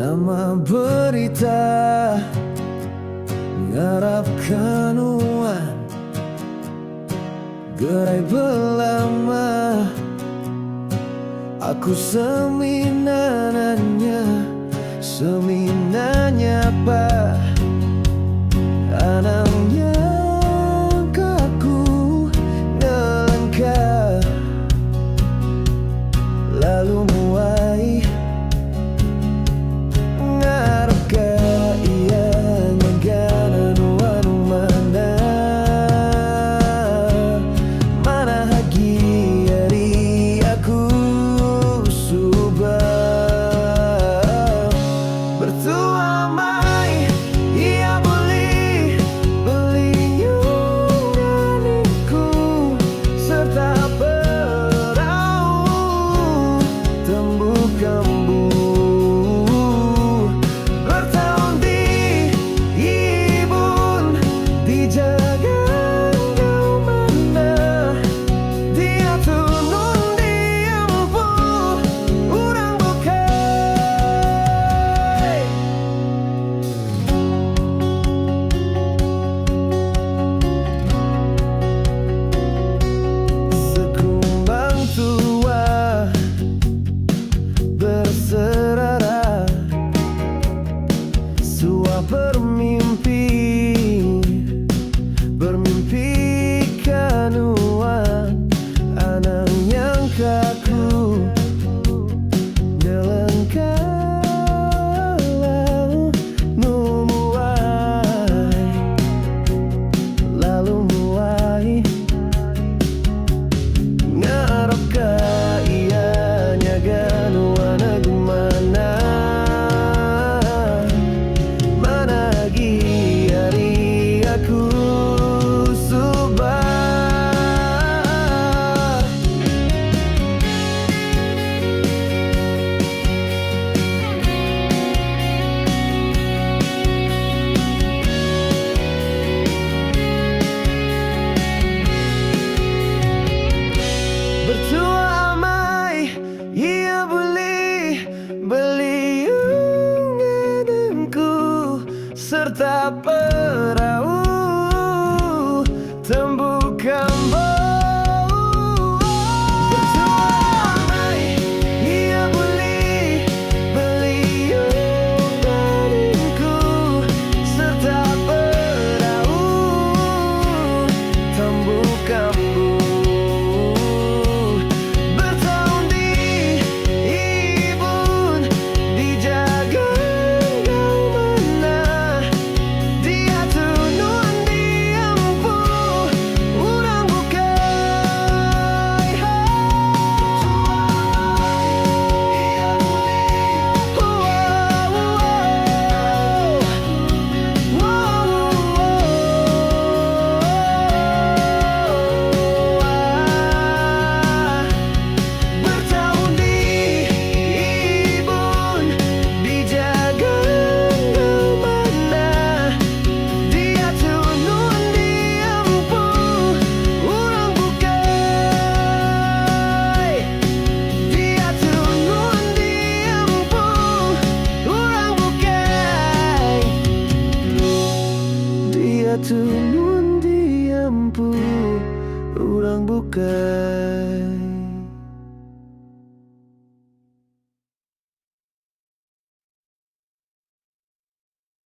Nama berita ngarap ka nuan gerai belama. Aku semina nanya, semina nyapa. Anang nyangka ku ngelengka lalu muai ngarapka iya nyaga nuan manah manah agi ari aku suba. Bertua mai iya beli beliung ku serta perau tembu kambu. Bertaun di ibun dijaga enggau manah diatu nundi empu orang bukai. Sekumbang tua beserara suah bermimpi bermimpi ka nuan anang nyangka ku ngelengka lalu muai lalu muai ngarapka iya nyaga nuan agi manah manah agi ari aku suba. Bertua amai iya beli beliung ngedengku serta perau tembu kambo. Bertua amai iya beli beliung ngedengku serta perau tembu kambu. Bertaun di ibun dijaga enggau manah diatu nuan diempu orang bukai. Bertaun di ibun dijaga enggau manah diatu nuan diempu orang bukai. Diatu nuan diempu orang bukai. Diatu nuan diempu orang bukai.